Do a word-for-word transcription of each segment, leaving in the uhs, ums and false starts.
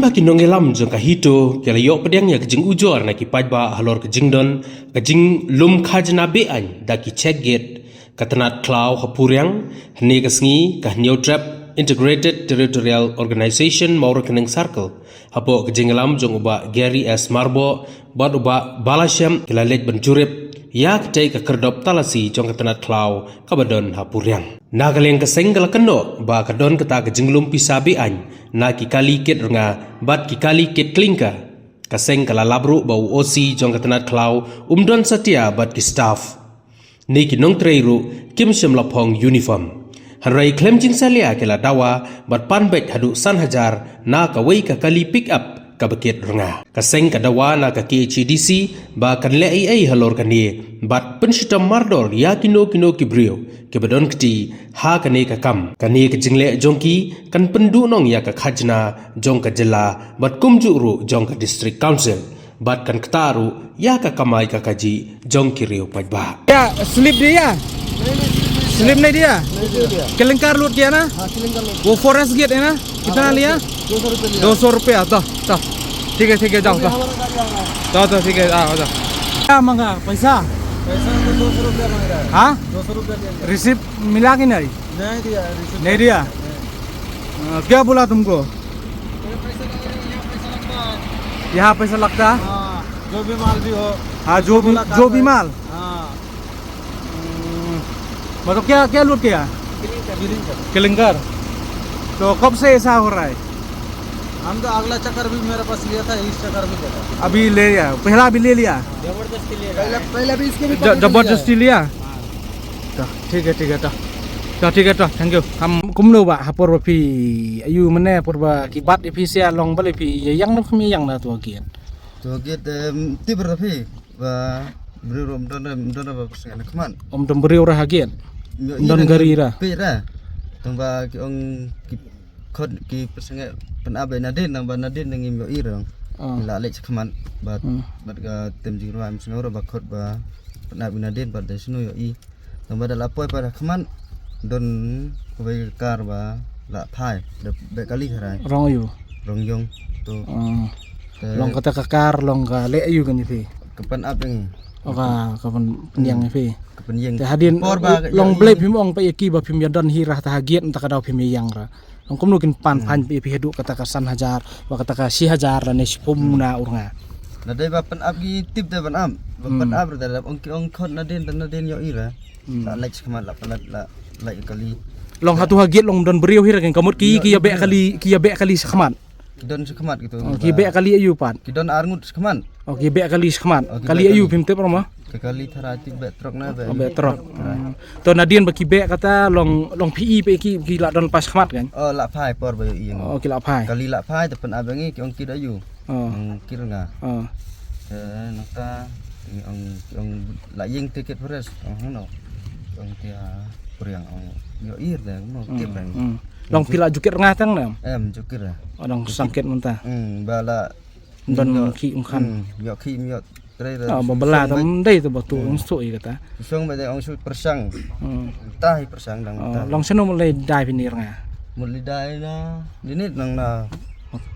Ba ki nongïalam jong ka HITO ki la ïoh pdiang ïa ka jingujor na ki paidbah halor ka jingdon ka jinglum khajna be-aiñ da ki check gate ka tnat khlaw ha Puriang, hynne ka sngi ka Hynñiewtrep Integrated Territorial Organization Mawryngkneng Circle, hapoh ka jingïalam jong u Bah Gary S Myrboh bad u Bah Balashem, ki la leit ban jurip ïa katei ka khyrdop talasi jong ka tnat khlaw kaba don ha Puriang. Na ka liang ka seng ka la kynnoh ba ka don kata ka jinglum pisa be-aiñ na ki kali kit rnga bad ki kali kit klinker. Ka seng ka la lap ruh ba u OC jong ka tnat khlaw um don satia bad ki staff ne ki nongtrei ruh kim shym la phong uniform. Hynrei khlem jingsalia ki la dawa bad pan beit haduh san hajar na kawei ka kali pick up kaba kit rnga. Ka seng ka dawa na ka KHADC ba kan leh ei ei halor kane bad pynshitom mardor ïa kino kino ki briew kiba don kti ha kane ka kam. Kane ka jingleh jong ki kan pynduhnong ïa ka khajna jong ka jylla bad kumjuh ruh jong ka District Council bad kan kta ruh ïa ka kamai ka kajih jong ki riew paidbah. या, स्लिप दिया? स्लिप नहीं दिया? नहीं दिया। क्लिंकर लोड किया ना? हाँ, क्लिंकर लोड। वो फॉरेस्ट गेट है ना? कितना लिया? दो सौ रुपये लिया। दो सौ रुपया, तो, तो। ठीक है, ठीक है, जाओ, तो। हमारा गाड़ी आ रहा है। तो, तो, ठीक है, आओ, जाओ। क्या मांगा पैसा? पैसा तो दो सौ रुपया मांग रहा है। हाँ? दो सौ रुपया लिया। रिसीप्ट मिला कि नहीं? नहीं दिया, रिसीप्ट नहीं दिया? नहीं। हाँ, क्या बोला तुमको? यहाँ पैसा लगता है? हाँ, जो भी माल भी हो। हाँ, जो भी, बोला जो भी था। माल? हाँ। हम्म, मतलब क्या, क्या लूट किया? क्लिंकर। क्लिंकर। तो कब से ऐसा हो रहा है? हम तो अगला चक्कर भी मेरे पास लिया था, इस चक्कर भी लेता। अभी ले लिया, पहला भी ले लिया? जबरदस्ती ले रहा है। पहले, पहले भी इसको भी ज-, पकड़ के लिया है। जबरदस्ती लिया? हाँ। Ta, ठीक है, ठीक है, ta. Ta, ठीक है, ta. Thank you. Ham kumno ba ha por ba phi ïa u mane por ba ki bat ïa phi sia long balei phi ïa ïang na phi ïa ïang na tu ha gate. Tu ha gate, em, tip ra phi ba briew rum don, em, don ba phi sngewkhmat. Om don briew ra ha gate. Ïa, ïa, don gari ra. Phi ra. Tang ba ki ong ki khot ki pyrsngew pynap ïa nadien, nang ba nadien nang im ïohi rong. Ah. Ngi la leit shakhmat bad, hmm, bad ka tem jingrwai, em, sngew ra ba khot ba pynap ïa nadien bad da snu ïohi. Nang ba da la poi pat shakhmat don kawei ka kar ba la phai da beh kali harai. Rong ïu. Rong ïong tu. Ah. Te long kata ka kar long ka leh ïu kan ïa phi. Ka pynap ïa ngi. O ka, ka pyn-, pynïeng ïa phi. Ka pynïeng. Te hadien por ba long blei phim ong pat ïa ki ba phim ïa don hi ra ta ha gate, nta ka daw phim ïa ïang ra. Long kumno kin pan, hmm, phan phi, phi haduh kata ka san hajar, ba kata ka shi hajar lane shiphew, hmm, na u rnga. Na dei ba pynap ki tip dei ban ap, ba, hmm, pynap dei ong ki ong khot nadien, nadien ïohi ra. Hmm. La leit shakhmat la palat la leit kali. Long hatu ha gate long don briew hi ra ken ka mut ki, ïohi, ki ïa beh kali, ki ïa beh kali shakhmat. Ki don shakhmat ki tu. Oh, ki beh kali aïu pat? Ki don arngut shakhmat. Oh, ki beh kali shakhmat. Oh, ki beh kali aïu phim tip ra ma? Ki kali thara ti beh trok na beh. Oh, beh trok. Hmm. To nadien ba ki beh kata long, long phi i phi ki, ki la don pat shakhmat kan? Oh, la phai por ba ïohi. Oh, ki la phai. Kali la phai te pynap ïa ngi ki ong ki da ïu. Oh. Hmm, ki rnga. Oh. Te nangta ki ong, ki ong la ïeng tiket pres. Oh, no. Ki ong tia Puriang ong ïohi de mo, hmm, tip ra. Hmm. Long phi la ju kit rnga tang ne? Em, ju kit ra. Oh, dang sangkit mynta. Hmm, ba la don khih um khan. Hmm, ïoh khih ïoh trei ra. Ah, ba bela tam dei tu ba tu, hmm, ong shu ïa kata. Shong ba dei ong shu pyrshang. Hmm. Ta hi pyrshang dang. Oh, ta. Long shano mut lei dai phi ni rnga? Mut lei dai na, ni nit nang na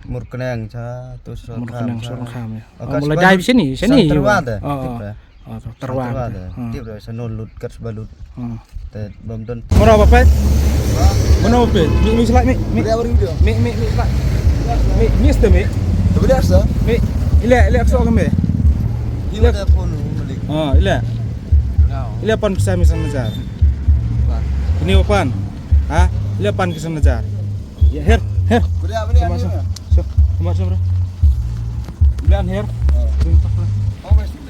Murkneng cha, tu Murkneng Sorkham cha. Sorkham, ya. Oh, mut lei dai phi shini, shini. Sang Terwa de. Oh, oh. Tip ra. Oh, tu, Terwa. Terwa de. Hmm. Tip ra, shano lut, kat ba lut. Hmm. Te bam don. Mano ba peit? Mano ba peit? Mi, mi slide, mi, mi. Boleh apa video? Mi, mi, mi slide. Mi, mi, step mi. Boleh asa? Mi, ila, ila, so kami. Ila. Ila phone malik. Ah, ila. Ila pan pisa mi san hajar. Ini pan. Ha? Ila pan ki san hajar. Ya, her, her. Boleh apa dia? Sama, sama. Sama, sama, bro. Bilang her. Oh. Ini tak, bro. Oh, masih.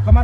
Kamar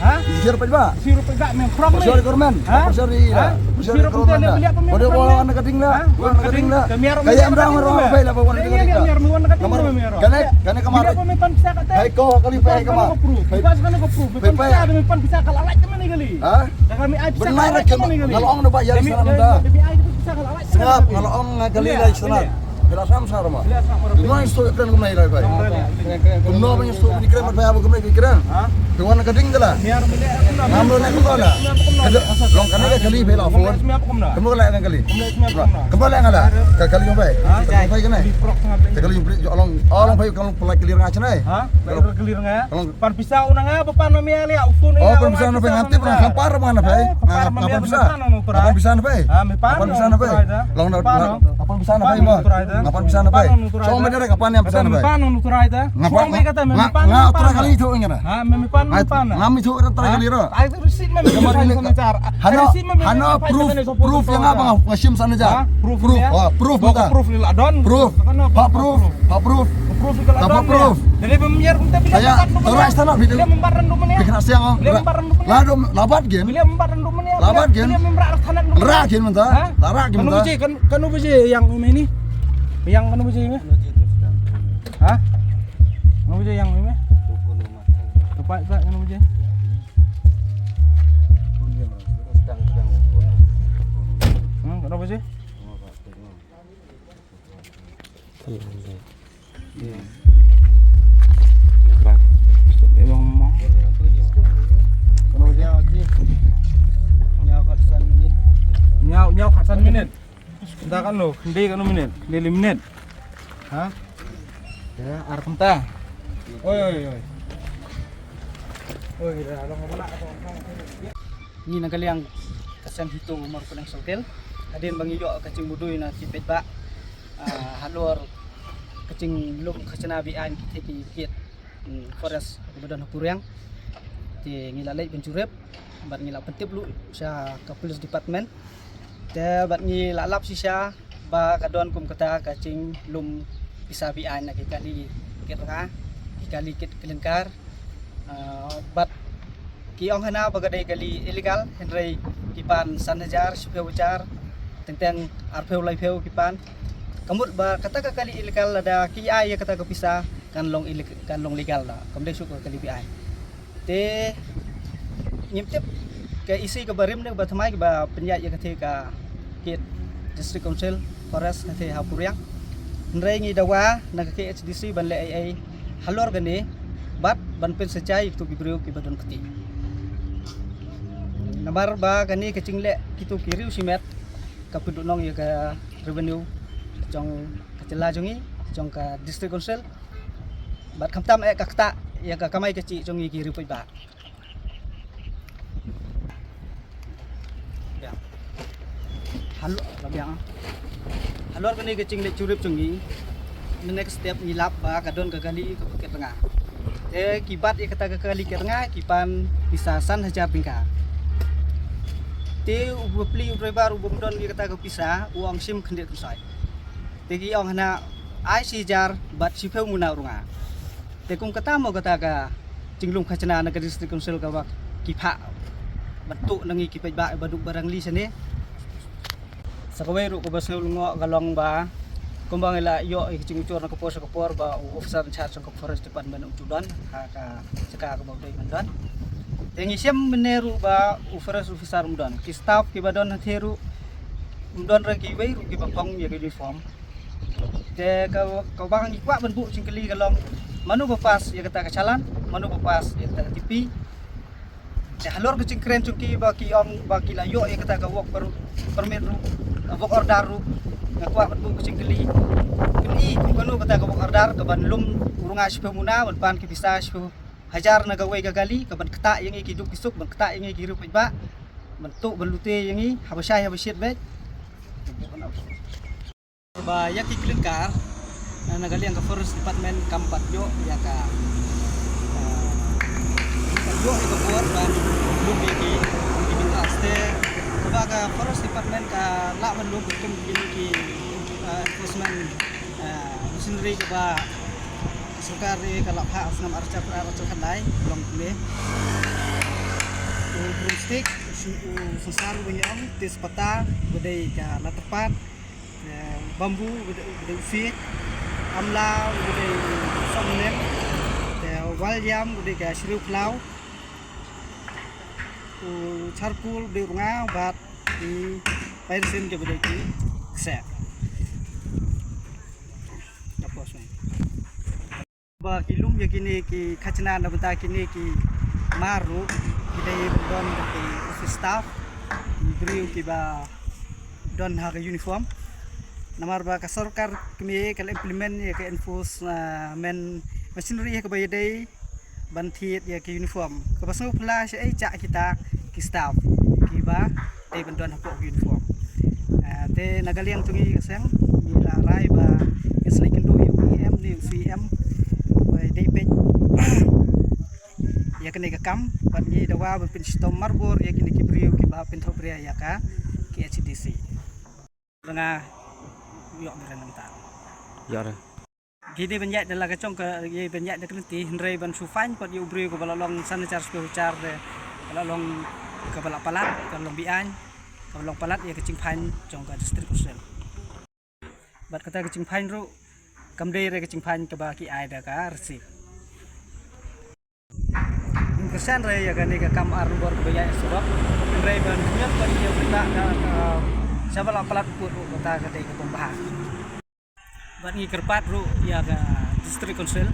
Ha? Shisha paidbah. Shisha paidbah, mem prong. Pressure government. Ha? Pressure ri la. Ha? Pressure government la. Pada wan na ka ding la. Ha? Wan na ka ding la. Ka miar. Ka yam dang ro pei la ba wan na ka ding la. Kane, kane ka mar. Hai ko kali pei ka mar. Pei, pei. Pei, pei. Ha? Benar kan, ngalong na ba ya sana da. Sngap, ngalong nga kali la sana. Bila sam sar ma. Kumno sto kren kumno ila bai. Kumno ban sto ni kren bai abu kumno kren. Kumno ka ding dala. Ngam lo ne kumno la. Long kane ka kali bai la phone. Kumno la kali. Kumno la ngala. Ka kali bai. Ka kali bai kane. Ka kali bai long long bai ka long pulai kali nga chane. Ha? Kali nga. Pan pisa una nga ba pan ma mia lia u phone. Oh, pan pisa na pai nganti pan ka par ma na pai. Ka par ma mia pan pisa na pai. Ha, me pan pisa na pai. Long na pan pisa na pai ma. Nga pan pisa na pai. So me dere ka pan yang pisa na pai. Pan nu turai ta. Nga pan. Nga turai kali itu ngena. Ha, me pan pan. Nga mi turai kali ro. Ai tu receipt me. Hana, hana proof, proof yang apa nga shim sana ja. Proof, proof ni la don. Proof. Ha proof, ha proof. Proof ni la don. Proof. Jadi pemiar pun tapi dia membat. Terus sana video. Dia membat rendu menia. Dia kena siang. Dia membat rendu menia. Labat gen. Dia membat rendu menia. Labat gen. Dia membat rendu menia. Ra gen menta. Ra gen menta. Kan ubi je yang umi ni. Yang kan ubi je ni. Ha? Kan ubi je yang umi. Tepat tak kan ubi je. Hmm, kan ubi je. Nyau, nyau khatsan minit. Nda kan lo, nda kan lo minit, nda minit. Ha? Ya, ar kynta. Oi, oi, oi. Oi, dah long. Ni na ka liang ka San Hito Markoneng Circle. Hadien ba ngi ïoh ka jingmudui na ki paidbah, ah, halor ka jinglum khajna be-aiñ ki thei ki kit, hmm, forest kaba don ha Puriang. Te ngi la leit ban jurip bad ngi la pyntip lut sha ka police department. Te bad ngi la lap shisha ba ka don kum kata ka jinglum pisa be-aiñ na ki kali kit rnga, ki kali kit kyllinkar. Ah, bad ki ong hana ba ka dei kali illegal, hynrei ki pan san hajar, shiphew hajar, teng teng arphew laiphew ki pan. Ka mut ba kata ka kali illegal lada ki ai ïa kata ka pisa kan long ille-, kan long legal da. Kam dei shuh ka kali be-aiñ. Te ngim tip ka isi kaba rim ne ba thymmai kaba pynïaid ïa ka thie ka kit District Council Forest ka thie ha Puriang. Hynrei ngi dawa na ka K H D C ban leh ei ei halor kane bad ban pynsajai ïa kitu ki briew kiba don kti. Namar ba kane ka jingleh kitu ki riew shimet ka pynduhnong ïa ka revenue jong ka jylla jong ngi, jong ka District Council. Bad khamtam eh ka ktah ïa ka kamai kajih jong ngi ki riew paidbah. Ya. Halor, halor kane ka jingleit jurip jong ngi, mynne ka step ngi lap ba ka don ka kali kaba kit rnga. Te ki bat ïa kata ka kali kit rnga ki pan pisa san hajar tyngka. Te u bapli u driver u bym don ïa kata ka pisa, u ong shim khyndiat khyndiat. Te ki ong hana ai shi hajar bad shiphew muna u rnga. Te kum kata mo kata ka jinglum khajna na ka District Council kaba ki phah ban tuh na ngi ki paidbah ba duk ba rangli shane. Sa kawei ruh kaba sngewlyngngoh ka long ba kumba ngi la ïoh ïa ka jingujor na ka por sha ka por ba u officer in charge jong ka Forest Department um ju don ha ka jaka kaba u dei ban don. Te ngi shem mynne ruh ba u forest officer um don, ki staff kiba don hatei ruh um don, re kiwei ruh kiba phong ïa ka uniform. Te ka, kaba ngi kwah ban buh jingkylli ka long, mano ba pass ïa kata ka challan, mano ba pass ïa kata ka tipi. Te halor ka jingkren jong ki ba ki ong ba ki la ïoh ïa kata ka work per-, permit ruh, ka work order ruh. Nga kwah ban buh ka jingkylli, kylli kum kano kata ka work order kaban lum u rnga shiphew muna, ban pan ki pisa shiphew hajar na kawei ka kali, kaban ktah ïa ngi ki duk ki suk, ban ktah ïa ngi ki riew paidbah, ban tuh ban lute ïa ngi haba shai haba shit beit. Ba ïa ki clinker, eh, na ka liang ka Forest Department kam pat ïoh ïa ka, eh, kam pat ïoh ïa ka bor ban lum ïa ki, ki bynta. Te kaba ka Forest Department ka lah ban lum kum kine ki, eh, enforcement, eh, machinery kaba ka sorkar ka la phah ha u snem arhajar arhajar khatlai, long kumne. U broomstick, u syn-, u synsar uba ngi ong, tejpata uba dei ka la tyrpad, eh, bamboo uba dei, uba dei u fiej, amla uba dei u song lem, te u walyam uba dei ka shriew phlaw, u charcoal uba dei u rnga bad i pyroxene kaba dei ki kseh. Ba ki lum ïa kine ki khajna na bynta kine ki mar ruh ki dei ban don da ki office staff, ki briew kiba don ha ka uniform. Namar ba ka sorkar kmie ka la implement ïa ka enforcement machinery ha kaba ïadei ban thied ïa ki uniform. Kaba sngewphylla shaei, jah kita ki staff kiba dei ban don hapoh ki uniform. Ah, te na ka liang jong ngi ka seng ngi la rai ba ngi sa leit kynduh ïa u E M ne u C E M ba dei peit ïa kane ka kam, bad ngi dawa ban pynshitom marbor ïa kine ki briew kiba pynthohbria ïa ka K H A D C. Rnga ïoh bren nangta. Ïoh re. Ki dei ban ïaid da la ka jong ka, ïa ban ïaid da ka lynti, hynrei ban shu fine pat ïa u briew kaba la long san hajar shiphew hajar, ba la long kaba la palat, kaba long beaiñ, kaba long palat ïa ka jingfine jong ka District Council. Bad kata ka jingfine ruh kam dei re ka jingfine kaba ki ai da ka receipt. Ngim kyrshan re ïa kane ka kam ar nombor kaba ïaid surok, hynrei ban ñiot ban ïa kata ka, ka, shaba la palat u pud ruh kata ka dei ka bym bha. Bad ngi kyrpad ruh ïa ka District Council,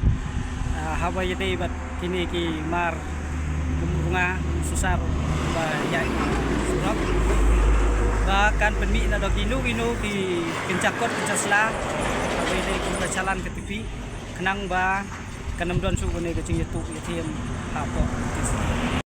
ah, haba ïadei bad kine ki mar kum u rnga, kum u synsar ba ïaid surok, ba kan pynmih na da kino kino ki kynja kot kynja sla haba ïadei kum ka challan ka tipi, khnang ba kan ym don shuh kane ka jingïathuh ïathiam hapoh ka district.